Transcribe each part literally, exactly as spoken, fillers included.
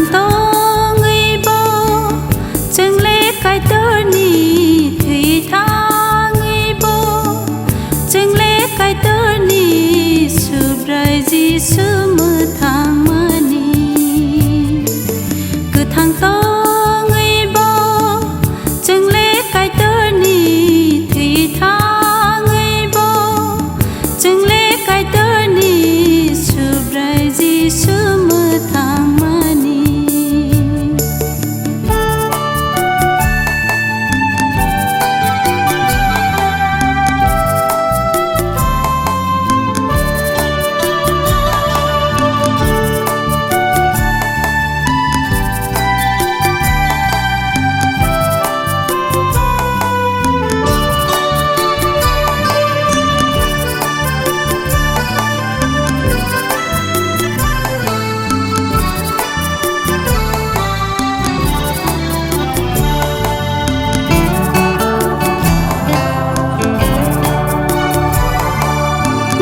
Tongwi bo chwng le Kaitorni thwi thangwi bo chwng le Kaitorni Subrai Jisu mwthangmani. Kwthang tongwi bo chwng le Kaitorni thwi thangwi bo chwng le Kaitorni Subrai Jisu mwthangmani.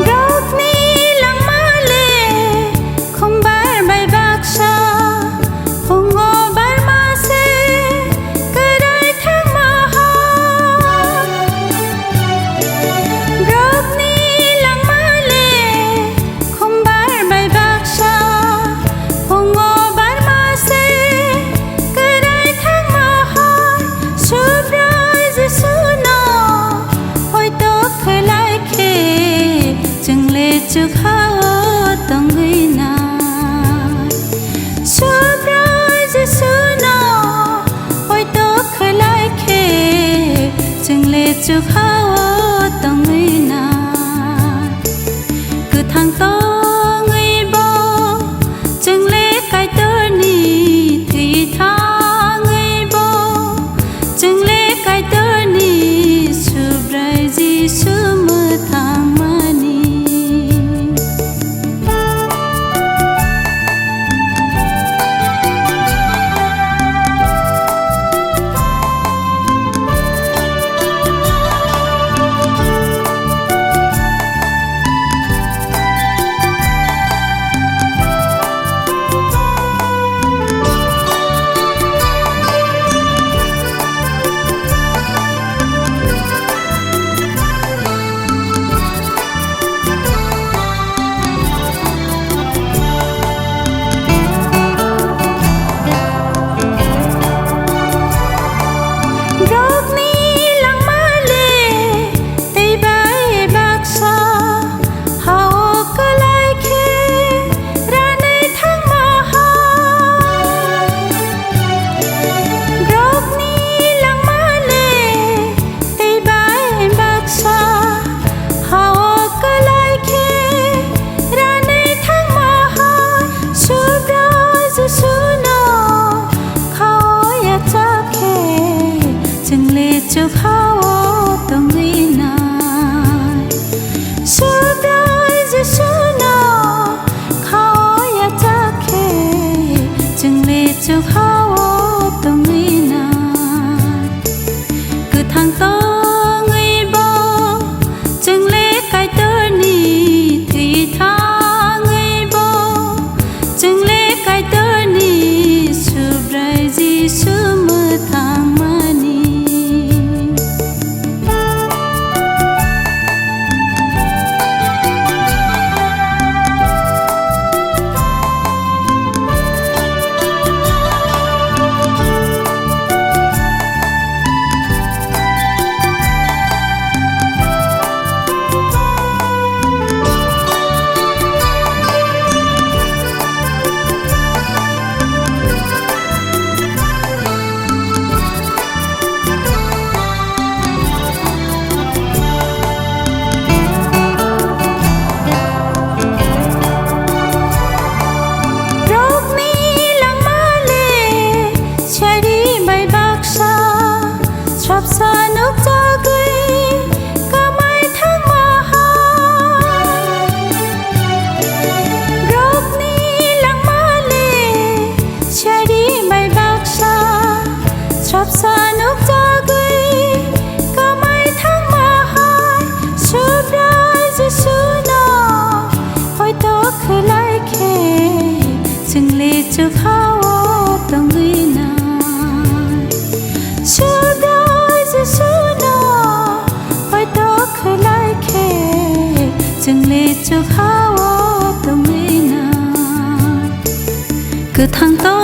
Rokni langma le khumbar bai baksa, phungo barma se kwrai thangma ha. Rokni langma le khumbar bai baksa, phungo barma se kwrai thangma ha. Subrai Jisu no hoito khwlai khe chwng le chwkhao tongwi nai. Subrai Jisu no hoito khwlai khe chwng le chwkhao tongwi nai. Kwthang tongwi bo chwng le Kaitorni thwi thangwi bo chwng le Kaitorni Subrai Jisu mwthangmani. Rokni langma le tei bai baksa hao kwlai khe ranwi thangma ha. Rokni langma le tei bai baksa hao kwlai khe ranwi thangma ha. Subrai Jisu no khao yachak khe chwng le chwkhao tongwi nai. Subrai Jisu no khao yachak khe chwng le chwkhao tongwi nai. Kwthang tongwi bo chwng le Kaitorni thwi thangwi bo chwng le Kaitorni Subrai Jisu mwthangmani. Rokni langma le sari bai baksa, srapsa nukjagwi kwmai thangma ha. Rokni langma le sari bai baksa, srapsa nukjagwi kwmai thangma hai. Subrai Jisu no hoito khwlai khe chwng le chwkhao Thangta